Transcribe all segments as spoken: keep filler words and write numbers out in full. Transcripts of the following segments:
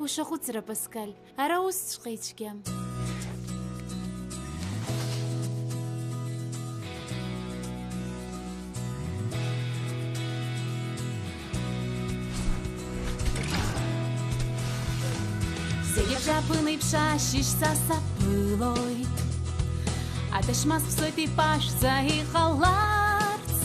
Ушаҟәыҵра, Паскаль, ара усҵәҟьа ицәгьам. Зегь рҿаԥыны иԥшаашьышь са саԥылоит. Адашьма сԥсоит ипашәӡа иҟаларц.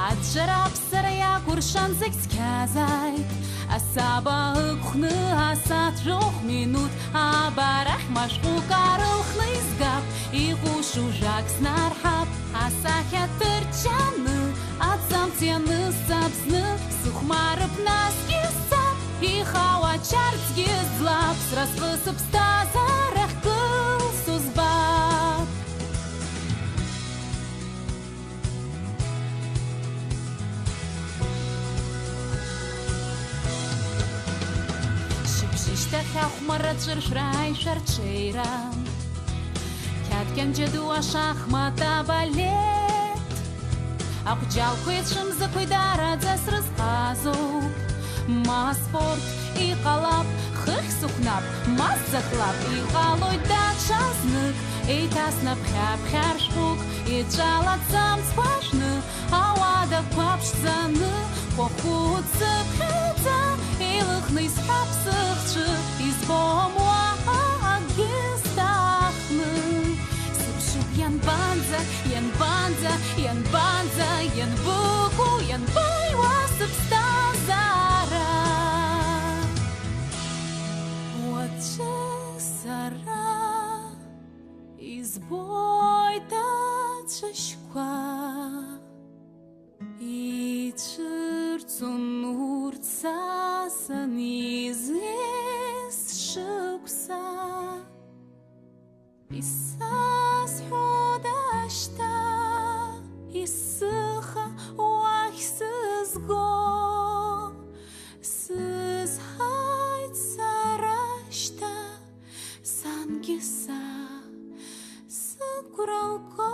Аӡәӡәара аԥсара иакәыршан зегь цқьазааит. Асаба ықәхны асааҭ жәохә минуҭ абарахь машәҟәык арылхны изгап, иҟәышу жәак снарҳап. Асахьа ҭырчаны аҵамҵ ианысҵап зны, сыхәмарып насгьы сцап, ихауа чарцгьы злап, сразҟы сыԥсҭазаара хкылсу збап. Шьыбжьышьҭахь ахәмарра ҵәыршәра аишәа рҽеира. Қьаад кьанџьа ду ашахмат абалет. Аҟәџьалқәеи ацәымзақәеи даараӡа срызҟазоуп. Ма спорт иҟалап, хыхь сыхәнап, ма сӡахлап, иҟалоит даҽазнык. Еиҭаснаԥхьа-ԥхьа ршәҟәык, иҿалаӡам сгәашәны, ауадақәа ԥшӡаны, хәахәыт сыԥхьаӡа, еилыхны исҳәап сыхцәы, избом уаҳа акгьы сҭахны. Сыԥшуп ианбанӡа, ианбанӡа, ианбанӡа, ианбыкәу, ианбаҩуа сыԥсҭазаара. Уаҵәы сара избоит ацәашьқәа, ицәырҵуан урҭ са саниз есшықәса. Исазҳәода шьҭа, исыха уахь сызго? Сызҳаит сара шьҭа, сангьы са сыгәра лго.